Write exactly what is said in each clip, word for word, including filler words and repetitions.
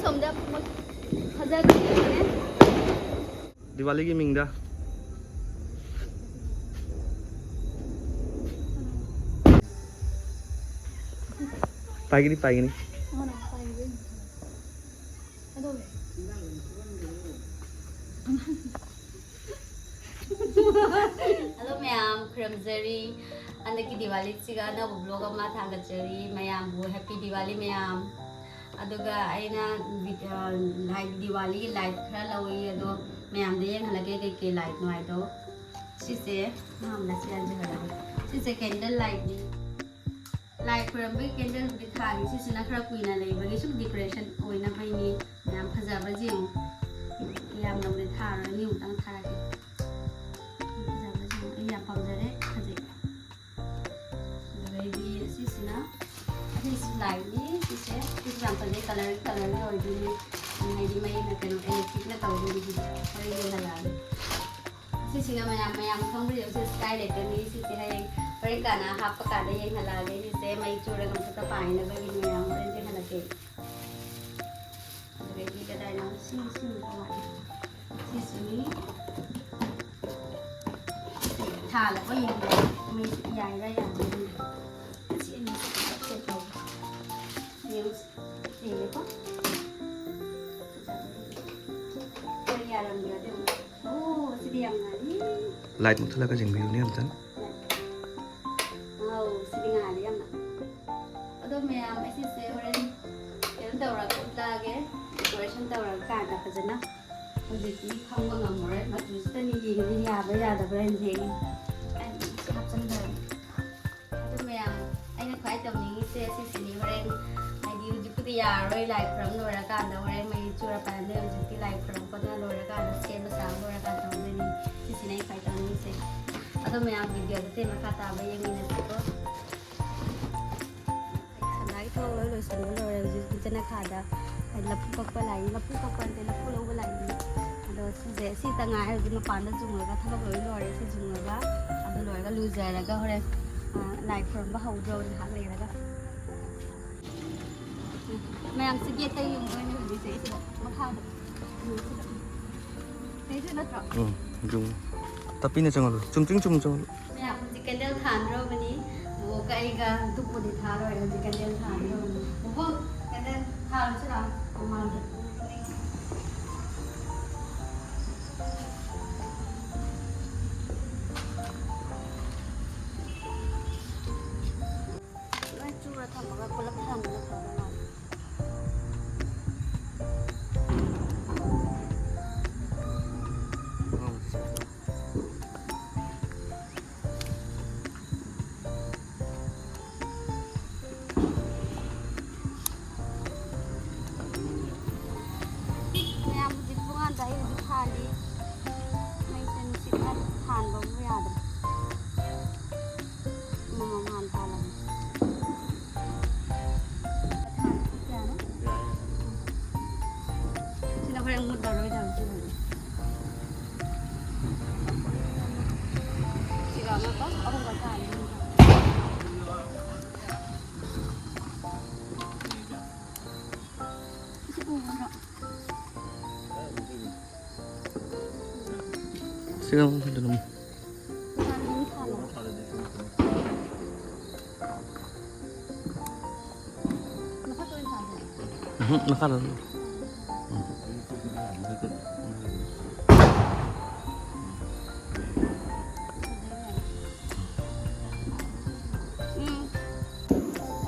ꯁꯣꯝꯗ ꯐꯖꯗ꯭ꯔꯤꯅꯦ꯫ ꯗꯤꯋꯥꯂꯤꯒꯤ ꯃꯤꯡꯗ꯫ ꯄꯥꯏꯒꯅꯤ, ꯄꯥꯏꯒꯅꯤ꯫ ꯍꯜꯂꯣ ꯃꯌꯥꯝ, ꯈꯨꯔꯨꯝꯖꯔꯤ꯫ ꯍꯟꯗꯛꯀꯤ ꯗꯤꯋꯥꯂꯤꯁꯤꯒ ꯑꯅꯧꯕ ꯕ꯭ꯂꯣꯒ ꯑꯃ ꯊꯥꯒꯠꯆꯔꯤ꯫ ꯃꯌꯥꯝꯕꯨ ꯍꯦꯄꯤ ꯗꯤꯋꯥꯂꯤ ꯃꯌꯥꯝ꯫ ꯑꯗꯨꯒ ꯑꯩꯅ ꯚꯤ-, ꯑ, ꯍꯥꯏꯗꯤ ꯗꯤꯋꯥꯂꯤꯒꯤ ꯂꯥꯏꯠ ꯈꯔ ꯂꯧꯏ, ꯑꯗꯣ ꯃꯌꯥꯝꯗ ꯌꯦꯡꯍꯜꯂꯒꯦ ꯀꯩꯀꯩ ꯂꯥꯏꯠꯅꯣ ꯍꯥꯏꯗꯣ꯫ ꯁꯤꯁꯦ ꯑꯍꯥꯟꯕꯗ ꯁꯤ ꯌꯥꯟꯁꯤꯜꯍꯜꯂꯒꯦ꯫ ꯁꯤꯁꯦ ꯀꯦꯟꯗꯜ ꯂꯥꯏꯠꯅꯤ꯫ ꯂꯥꯏ ꯈꯨꯔꯝꯕꯒꯤ ꯀꯦꯟꯗꯜꯕꯨꯗꯤ ꯊꯥꯜꯂꯤ꯫ ꯁꯤꯁꯤꯅ ꯈꯔ ꯀꯨꯏꯅ ꯂꯩꯕꯒꯤ ꯁꯨꯝ ꯗꯦꯀꯣꯔꯦꯁꯟ ꯑꯣꯏꯅꯕꯩꯅꯤ꯫ ꯌꯥꯝ ꯐꯖꯕ꯭ꯔꯥ ꯌꯦꯡꯉꯨ꯫ ꯌꯥꯝꯅꯕꯨꯗꯤ ꯊꯥꯔꯣꯏ, ꯑꯅꯤ ꯑꯃꯨꯛꯇꯪ ꯊꯥꯔꯛꯀꯦ꯫ ꯐꯖꯕ꯭ꯔꯥ ꯌꯦꯡꯉꯨ꯫ ꯑꯩ ꯌꯥꯝ ꯄꯥꯝꯖꯔꯦ꯫ ꯐꯖꯩ꯫ ꯑꯗꯨꯗꯩꯗꯤ ꯁꯤꯁꯤꯅ, ꯑꯁꯤꯁꯨ ꯂꯥꯏꯠꯅꯤ꯫ ꯁꯤꯁꯦ, ꯁꯤꯁꯨ ꯌꯥꯝ ꯐꯖꯩ꯫ ꯀꯂꯔ, ꯀꯂꯔꯒꯤ ꯑꯣꯏꯗꯣꯏꯅꯤ꯫ ꯍꯥꯏꯗꯤ ꯃꯩꯅ ꯀꯩꯅꯣ, ꯏꯂꯦꯛꯇ꯭ꯔꯤꯛꯅ ꯇꯧꯗꯣꯏꯅꯤ꯫ ꯁꯤꯗꯤ ꯍꯣꯔꯦꯟ ꯌꯦꯡꯍꯜꯂꯛꯑꯒꯦ꯫ ꯁꯤꯁꯤꯅ ꯃꯌꯥꯝ, ꯃꯌꯥꯝ ꯈꯪꯕꯤꯔꯤꯕ ꯁꯤ ꯁ꯭ꯀꯥꯏ ꯂꯦꯇꯔꯅꯤ꯫ ꯁꯤꯁꯦ ꯍꯌꯦꯡ ꯍꯣꯔꯦꯟ ꯀꯥꯟꯅ ꯍꯥꯞꯄ ꯀꯥꯟꯗ ꯌꯦꯡꯍꯜꯂꯛꯑꯒꯦ꯫ ꯁꯤꯁꯦ ꯃꯩ ꯆꯨꯔꯒ ꯃꯊꯛꯇ ꯄꯥꯏꯅꯕꯒꯤ ꯃꯌꯥꯝ ꯍꯣꯔꯦꯟ ꯌꯦꯡꯍꯜꯂꯛꯀꯦ꯫ ꯑꯗꯒꯤ ꯀꯗꯥꯏꯅꯣ? ꯁꯤ, ꯁꯤ ꯃꯊꯛ ꯂꯥꯛꯑꯦ꯫ ꯁꯤꯁꯤꯅꯤ꯫ ꯊꯥꯜꯂꯒ ꯌꯦꯡꯕ ꯃꯩ ꯌꯥꯏꯔꯥ ꯌꯥꯗ꯭ꯔꯤꯔꯥ꯫ ꯑꯁꯤ ꯑꯅꯤꯁꯤ ꯄꯨꯂꯞ check ꯇꯧꯒꯦ꯫ ꯌꯦꯡꯉꯨꯁꯤ꯫ ꯌꯦꯡꯒꯦꯀꯣ꯫ ꯍꯣꯏ, ꯌꯥꯔꯝꯗ꯭ꯔꯗꯤ ꯑꯃꯨꯛ꯫ ꯑꯣ, ꯁꯤꯗꯤ ꯌꯥꯝ ꯉꯥꯜꯂꯤ꯫ ꯂꯥꯏꯠ ꯃꯨꯠꯊꯠꯂꯒ ꯌꯦꯡꯕꯤꯌꯨꯅꯦ ꯑꯝꯇꯪ꯫ ꯑꯧ, ꯁꯤꯗꯤ ꯉꯥꯜꯂꯤ ꯌꯥꯝꯅ꯫ ꯑꯗꯣ ꯃꯌꯥꯝ, ꯑꯩ ꯁꯤꯁꯦ ꯍꯣꯔꯦꯟ ꯀꯩꯅꯣ ꯇꯧꯔꯒ ꯎꯠꯂꯛꯑꯒꯦ, decoration ꯇꯧꯔꯀꯥꯟꯗ ꯐꯖꯅ꯫ ꯍꯧꯖꯤꯛꯇꯤ ꯈꯪꯕ ꯉꯝꯃꯔꯣꯏ, ꯃꯆꯨꯁꯤꯗꯅꯤ ꯌꯦꯡꯉꯤꯁꯦ, ꯌꯥꯕ꯭ꯔꯥ ꯌꯥꯗꯕ꯭ꯔꯥ ꯍꯥꯏꯅ ꯌꯦꯡꯉꯤ꯫ ꯑꯩ ꯁꯤ ꯍꯥꯞꯆꯤꯟꯈ꯭ꯔꯒꯦ꯫ ꯑꯗꯣ ꯃꯌꯥꯝ, ꯑꯩꯅ ꯈ꯭ꯋꯥꯏ ꯇꯧꯅꯤꯡꯉꯤꯁꯦ ꯁꯤꯁꯤꯅꯤ꯫ ꯍꯣꯔꯦꯟ ꯍꯥꯏꯗꯤ ꯍꯧꯖꯤꯛꯄꯨꯗꯤ ꯌꯥꯔꯔꯣꯏ, ꯂꯥꯏ ꯈꯨꯔꯝ ꯂꯣꯏꯔꯀꯥꯟꯗ, ꯍꯣꯔꯦꯟ ꯃꯩ ꯆꯨꯔꯀꯥꯟꯗ, ꯍꯧꯖꯤꯛꯇꯤ ꯂꯥꯏ ꯈꯨꯔꯝ ꯈꯣꯠꯇꯅ ꯂꯣꯏꯔꯀꯥꯟꯗ, ꯁꯦꯝꯕ ꯁꯥꯕ ꯂꯣꯏꯔꯀꯥꯟꯗ ꯇꯧꯗꯣꯏꯅꯤ꯫ ꯁꯤꯁꯤꯅ ꯑꯩ ꯈ꯭ꯋꯥꯏ ꯇꯧꯅꯤꯡꯉꯤꯁꯦ꯫ ꯑꯗꯣ ꯃꯌꯥꯝ, video ꯗꯨꯗꯤ ꯃꯈꯥ ꯇꯥꯕ ꯌꯦꯡꯃꯤꯟꯅꯁꯤꯀꯣ꯫ ꯁꯟꯗꯥꯒꯤ ꯊꯕꯛ ꯂꯣꯏ ꯂꯣꯏꯁꯤꯟꯕ ꯂꯣꯏꯔꯦ꯫ ꯍꯧꯖꯤꯛ ꯏꯆꯟꯅ ꯈꯥꯗ ꯂꯐꯨ ꯀꯛꯄ ꯂꯥꯛꯏ, ꯂꯐꯨ ꯀꯛꯄ ꯅꯠꯇꯦ, ꯂꯐꯨ ꯂꯧꯕ ꯂꯥꯛꯏ꯫ ꯑꯗꯣ ꯁꯤꯁꯦ, ꯁꯤꯇ ꯉꯥꯏ꯫ ꯍꯧꯖꯤꯛ ꯃꯄꯥꯟꯗ ꯆꯨꯝꯃꯒ ꯊꯕꯛ ꯂꯣꯏ ꯂꯣꯏꯔꯦ꯫ ꯁꯤ ꯆꯨꯝꯃꯒ, ꯑꯗꯨ ꯂꯣꯏꯔꯒ ꯂꯨꯖꯔꯒ ꯍꯣꯔꯦꯟ, ꯑ, ꯂꯥꯏ ꯈꯨꯔꯨꯝꯕ ꯍꯧꯗ꯭ꯔꯣ ꯉꯥꯏꯍꯥꯛ ꯂꯩꯔꯒ꯫ ꯃꯌꯥꯝꯁꯦ ꯒꯦꯠꯇ ꯌꯨꯡꯗꯣꯏꯅꯦ ꯍꯧꯖꯤꯛꯁꯦ꯫ ꯑꯩꯁꯤꯗ ꯃꯈꯥꯗ ꯌꯨꯡꯁꯤꯗ꯫ ꯁꯤꯁꯦ ꯅꯠꯇ꯭ꯔꯣ? ꯎꯝ, ꯌꯨꯡ꯫ ꯇꯞꯄꯤꯅ ꯆꯪꯍꯜꯂꯨ꯫ ꯆꯨꯝ ꯆꯤꯡ ꯆꯨꯝ ꯆꯪꯍꯜꯂꯨ꯫ ꯃꯌꯥꯝ ꯍꯧꯖꯤꯛ ꯀꯦꯟꯗꯜ ꯊꯥꯟꯗ꯭ꯔꯣꯕꯅꯤ꯫ ꯕꯣꯕꯣꯛꯀ ꯑꯩꯒ ꯙꯨꯞꯄꯨꯗꯤ ꯊꯥꯔꯣꯏ꯫ ꯍꯧꯖꯤꯛ ꯀꯦꯟꯗꯜ ꯊꯥꯟꯗ꯭ꯔꯣꯕꯅꯤ꯫ ꯕꯣꯕꯣꯛ, ꯀꯦꯟꯗꯜ ꯊꯥꯔꯨꯁꯤꯔꯣ? ꯃꯃꯥꯡꯗ꯫ ꯂꯣꯏ ꯆꯨꯔ ꯊꯝꯃꯒ ꯄꯨꯂꯞ ꯊꯥꯟꯕꯅ ꯐꯗꯧ ꯃꯥꯜꯂꯦ꯫ ꯃꯌꯥꯝ ꯍꯧꯖꯤꯛ ꯊꯣꯡꯒꯥꯟꯗ ꯑꯩ ꯍꯧꯖꯤꯛ ꯊꯥꯜꯂꯤ꯫ ꯃꯩꯁꯦ ꯅꯨꯡꯁꯤꯠꯅ ꯊꯥꯟꯕꯕꯨ ꯌꯥꯗ꯭ꯔꯦ꯫ ꯑꯃꯃꯝ ꯍꯥꯟꯅ ꯊꯥꯜꯂꯒꯦ꯫ ꯁꯤꯅ ꯍꯣꯔꯦꯟ ꯃꯨꯠꯂꯔꯣꯏꯗꯕꯅꯤ꯫ ꯁꯤꯒ ꯑꯃꯒ ꯑꯍꯨꯝꯒ ꯊꯥꯜꯂꯤ꯫ ꯁꯤ ꯎꯕ꯭ꯔꯣ? ꯁꯤꯒ ꯑꯃꯨꯛ ꯍꯟꯖꯤꯜꯂꯝꯃꯨ꯫ ꯃꯊꯛꯇ ꯑꯣꯏꯅ ꯊꯥꯁꯦ꯫ ꯎꯝ, ꯃꯈꯥꯗ ꯑꯗꯨꯝ꯫ ꯎꯝ꯫ ꯎꯝ꯫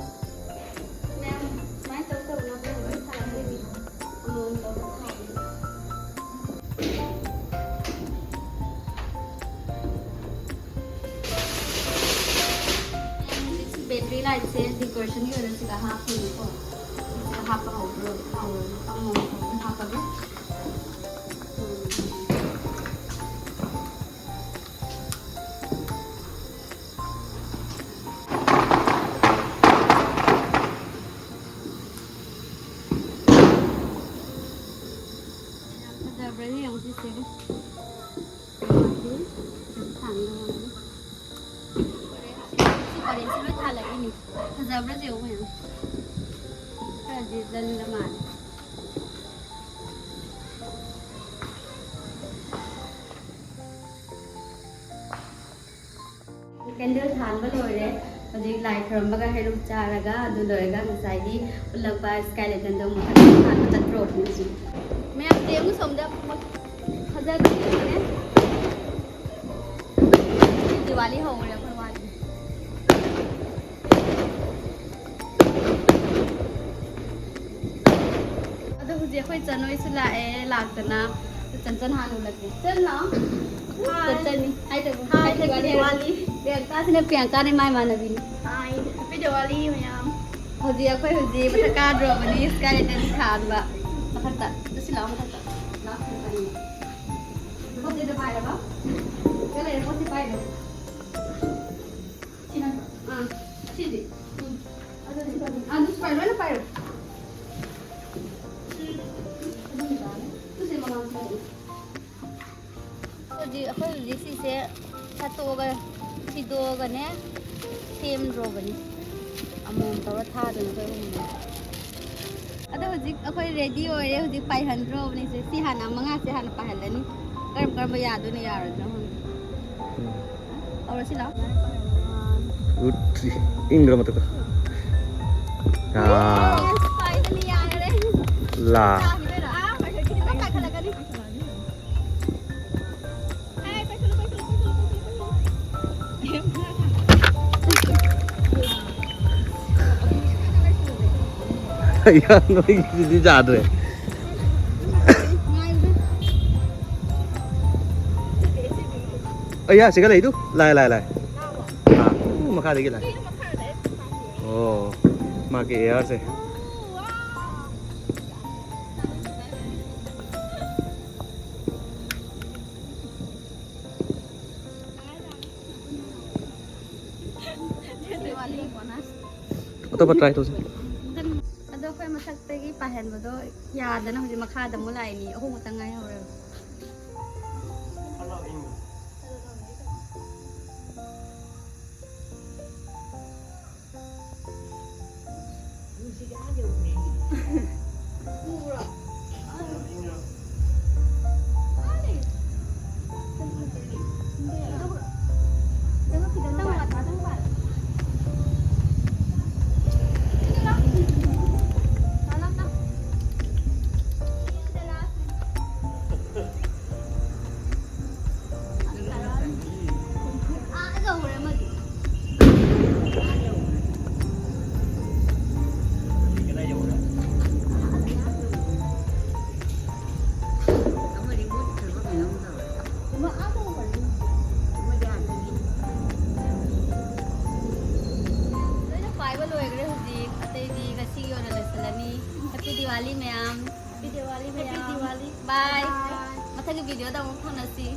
ꯃꯌꯥꯝ ꯁꯨꯃꯥꯏꯅ ꯇꯧ ꯇꯧꯅ ꯑꯩꯈꯣꯏ ꯂꯣꯏ ꯊꯥꯗꯣꯏꯅꯤ꯫ ꯑꯃꯃꯝ ꯇꯧꯔ ꯊꯥꯗꯣꯏꯅꯤ꯫ ꯃꯌꯥꯝ ꯍꯧꯖꯤꯛꯁꯤ battery lightꯁꯦ decorationꯒꯤ ꯑꯣꯏꯅ ꯁꯤꯗ ꯍꯥꯞꯇꯣꯏꯅꯤꯀꯣ꯫ ꯁꯤꯗ ꯍꯥꯞꯄ ꯍꯧꯔꯣ, ꯍꯧꯔꯣ꯫ ꯑꯃꯃꯝ ꯇꯧꯔ ꯍꯥꯞꯄꯒꯦ꯫ ꯎꯝ꯫ ꯌꯥꯝ ꯐꯖꯕ꯭ꯔꯥ ꯌꯦꯡꯉꯨ ꯁꯤꯁꯦ꯫ ꯁꯤ ꯄꯔꯦꯡꯁꯤ ꯂꯣꯏ ꯊꯥꯜꯂꯛꯏꯅꯤ꯫ ꯐꯖꯕ꯭ꯔꯥ ꯌꯦꯡꯉꯨ ꯃꯌꯥꯝ꯫ ꯗꯤꯖꯜ ꯑꯃ꯫ ꯀꯦꯟꯗꯜ ꯊꯥꯟꯕ ꯂꯣꯏꯔꯦ꯫ ꯍꯧꯖꯤꯛ ꯂꯥꯏ ꯈꯨꯔꯨꯝꯕꯒ ꯍꯩꯔꯨꯛ ꯆꯥꯔꯒ ꯑꯗꯨ ꯂꯣꯏꯔꯒ ꯉꯁꯥꯏꯒꯤ ꯎꯠꯂꯛꯄ ꯁ꯭ꯀꯥꯏ ꯂꯦꯇꯟꯗꯣ ꯃꯊꯛ ꯊꯥꯟꯕ ꯆꯠꯇ꯭ꯔꯣ ꯍꯧꯖꯤꯛ? ꯃꯌꯥꯝ ꯌꯦꯡꯉꯨ ꯁꯣꯝꯗ ꯐꯖꯗ꯭ꯔꯤꯅꯦ꯫ ꯗꯤꯋꯥꯂꯤ ꯍꯧꯈ꯭ꯔꯦ ꯑꯩꯈꯣꯏ ꯋꯥꯠꯂꯤ꯫ ꯑꯗꯣ ꯍꯧꯖꯤꯛ ꯑꯩꯈꯣꯏ ꯆꯟ ꯍꯣꯏꯁꯨ ꯂꯥꯛꯑꯦ, ꯂꯥꯛꯇꯅ꯫ ꯆꯟ ꯆꯟ ꯍꯥꯟꯅ ꯎꯠꯂꯛꯀꯦ꯫ ꯆꯟ ꯂꯥꯛꯑꯣ꯫ ꯆꯟ ꯆꯟꯅꯤ꯫ ꯍꯥꯏꯗꯕ꯫ ꯍꯥꯏꯗꯕ ꯍꯥꯏꯗꯕ ꯋꯥꯂꯤ꯫ ꯋꯥꯂꯤ꯫ ꯄ꯭ꯔꯤꯌꯥꯡꯀꯥꯁꯤꯅ ꯄ꯭ꯔꯤꯌꯥꯡꯀꯥꯅꯦ ꯃꯥꯏ ꯃꯥꯟꯅꯕꯤꯅꯤ꯫ ꯍꯥꯏ꯫ ꯍꯦꯄꯤ ꯗꯤꯋꯥꯂꯤ ꯃꯌꯥꯝ꯫ ꯍꯧꯖꯤꯛ ꯑꯩꯈꯣꯏ ꯍꯧꯖꯤꯛ ꯃꯊꯛ ꯀꯥꯗ꯭ꯔꯣꯕꯅꯤ, ꯁ꯭ꯀꯥꯏ ꯂꯦꯇꯟ ꯊꯥꯟꯕ꯫ ꯃꯊꯛꯇ꯫ ꯆꯠꯁꯤ ꯂꯥꯛꯑꯣ ꯃꯊꯛꯇ꯫ ꯂꯥꯛꯑꯣ ꯃꯊꯛꯇ꯫ ꯄꯣꯠꯁꯦ ꯑꯗꯨ ꯄꯥꯏꯔꯕ? ꯁꯤꯗ ꯂꯩꯔꯦ, ꯄꯣꯠꯁꯦ ꯄꯥꯏꯔꯣ꯫ ꯁꯤ ꯅꯠꯇ꯭ꯔꯣ? ꯑꯥ, ꯑꯁꯤꯗꯤ? ꯎꯝ꯫ ꯑꯗꯨꯗꯤ ꯀꯔꯤ? ꯑꯥ, ꯑꯗꯨꯁꯨ ꯄꯥꯏꯔꯣ, ꯂꯣꯏꯅ ꯄꯥꯏꯔꯣ꯫ ꯎꯝ꯫ ꯑꯗꯨꯝ ꯌꯥꯅꯤ꯫ ꯇꯨꯁꯦ ꯃꯃꯥꯡ ꯁꯤꯗ꯫ ꯍꯧꯖꯤꯛ, ꯑꯩꯈꯣꯏ ꯍꯧꯖꯤꯛ ꯁꯤꯁꯦ ꯁꯠꯇꯣꯛꯑꯒ, ꯁꯤꯗꯣꯛꯑꯒꯅꯦ, ꯁꯦꯝꯗ꯭ꯔꯣꯕꯅꯤ꯫ ꯑꯃꯃꯝ ꯇꯧꯔ ꯊꯥꯗꯣꯏꯅꯤ ꯑꯩꯈꯣꯏ ꯑꯍꯨꯝꯅ꯫ ꯑꯗꯣ ꯍꯧꯖꯤꯛ ꯑꯩꯈꯣꯏ ꯔꯦꯗꯤ ꯑꯣꯏꯔꯦ꯫ ꯍꯧꯖꯤꯛ ꯄꯥꯏꯍꯟꯗ꯭ꯔꯣꯕꯅꯤꯁꯦ꯫ ꯁꯤ ꯍꯥꯟꯅ, ꯃꯉꯥꯁꯦ ꯍꯥꯟꯅ ꯄꯥꯏꯍꯜꯂꯅꯤ꯫ ꯀꯔꯝ ꯀꯔꯝꯕ ꯌꯥꯗꯣꯏꯅꯣ ꯌꯥꯔꯣꯏꯗꯣꯏꯅꯣ ꯈꯪꯗꯦ꯫ ꯎꯝ꯫ ꯇꯧꯔꯁꯤ ꯂꯥꯛꯑꯣ꯫ ꯎꯠꯇ꯭ꯔꯤ꯫ ꯏꯪꯒ꯭ꯔ ꯃꯊꯛꯇ꯫ ꯑꯥ꯫ ꯑꯁ, ꯄꯥꯏꯕꯅꯤ ꯌꯥꯔꯦ꯫ ꯂꯥ꯫ ꯇꯥꯈꯤꯗꯣꯏꯔꯣ? ꯑꯥ, ꯄꯥꯏꯈꯠꯂꯛꯀꯅꯤ꯫ ꯑꯩꯌꯥ, ꯅꯣꯏꯒꯤꯁꯤꯗꯤ ꯌꯥꯗ꯭ꯔꯦ꯫ ꯑꯩꯌꯥ, ꯁꯤꯒ ꯂꯩꯗꯨ꯫ ꯂꯥꯏ, ꯂꯥꯏ, ꯂꯥꯏ꯫ ꯑꯥ, ꯎ, ꯃꯈꯥꯗꯒꯤ ꯂꯥꯏ꯫ ꯑꯣ, ꯃꯥꯒꯤ ꯑꯦꯌꯥꯔꯁꯦ꯫ ꯑꯇꯣꯞꯄ try ꯇꯧꯁꯦ꯫ ꯑꯗꯣ ꯑꯩꯈꯣꯏ ꯃꯊꯛꯇꯒꯤ ꯄꯥꯏꯍꯟꯕꯗꯣ ꯌꯥꯗꯅ ꯍꯧꯖꯤꯛ ꯃꯈꯥꯗ ꯑꯃꯨꯛ ꯂꯥꯛꯏꯅꯤ꯫ ꯑꯍꯨꯝ ꯈꯛꯇꯪ ꯉꯥꯏꯍꯧꯔꯦꯕ꯫ ꯎꯕ꯭ꯔꯣ? ꯂꯣꯏꯅ ꯄꯥꯏꯕ ꯂꯣꯏꯈ꯭ꯔꯦ ꯍꯧꯖꯤꯛ꯫ ꯑꯇꯩꯗꯤ ꯉꯁꯤꯒꯤ ꯑꯣꯏꯅ ꯂꯣꯏꯁꯤꯜꯂꯅꯤ꯫ Happy Diwali ꯃꯌꯥꯝ꯫ Happy Diwali ꯃꯌꯥꯝ꯫ Bye꯫ ꯃꯊꯪꯒꯤ video ꯗ ꯑꯃꯨꯛ ꯊꯦꯡꯅꯁꯤ꯫